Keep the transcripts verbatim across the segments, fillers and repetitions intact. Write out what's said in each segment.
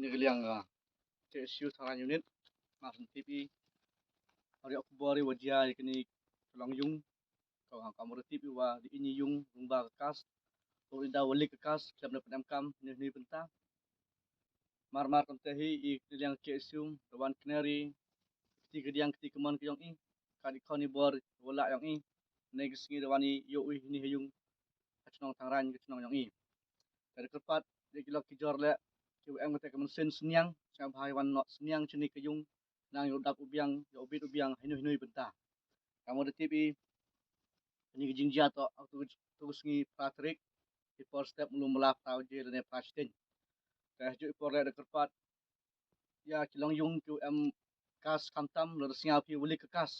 Ni ka liang ka K S U Thangraiñ Unit, ma sngewtip i, ar ïoh khubor i wa jia i kini ka long yung, ka wa ka mur tip i wa di ini yung yung ba ka kas, to i da walik ka kas, klem da penem kam ni ni penta. Mar mar kam te hi i kini liang K S U da wan kneri kti ka diang kti ka mon ka yong i, ka di khon i bor wala yong i, ne ka sngi da wan i yo i ni ha yung ka chnong Thangraiñ ka chnong yong i. Ka da kyrpad de ki lok ki jor le ki wa em kate ka mynsiem sniang, sniang bha i wan noh sniang chini ka yung, nang yo dap u biang, yo bit u biang hinu hinu i penta. Ka mur tip i ni ka jingjia to ak tu tu sngi pra tarik i por step mulu mala pra je lane pra sting. Ka haju i por le da kyrpad ya ki long yung ki em kas khamtam lo da sngaw phi walik ka kas,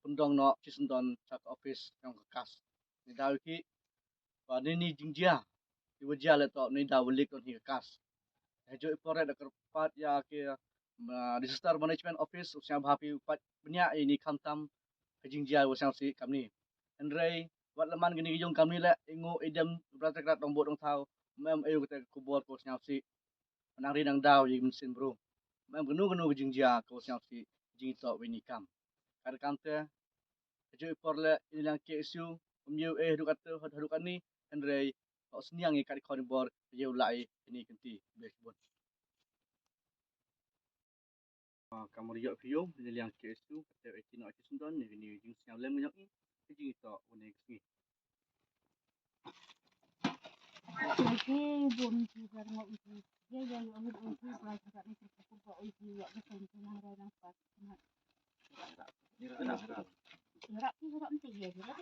pyndong noh chi sendon cha ka office yong ka kas. Ni daw ki ba ni ni jingjia i wa jia le to ni daw walik on hi ka kas. Haju i por le da kyrpad ya ki Disaster Management Office u sngewbha phi pat bniah i ni khamtam ka jingjia wa sngewsih kamni. Hynrei wat la man kini ki yung kamni le i ngu i dem bra tekrat dong bot dong thaw, mem ayu kata ka khubor ko sngewsih. Nang ri nang daw i mynsiem bru, mem kanu kanu ka jingjia ko sngewsih jingitoh wa i ni kam. Ka da kam te haju i por le i ni liang K S U um yu e hadu kata hadu kani, hynrei to sniang i ka di khon i bor yu lai i ni kynti bes bun. Ka mur ïoh phi ïoh ni liang K S U ka te e ti no chi sendon ni ni jing sniang lem yong i jing ito u ne sngi. Oke, bom juga ngau uji. Ya ya ya ngau uji ba juga ni kita pun ba uji ya betul tu nang rai nang pas. Ngerak ni ngerak mesti ya juga.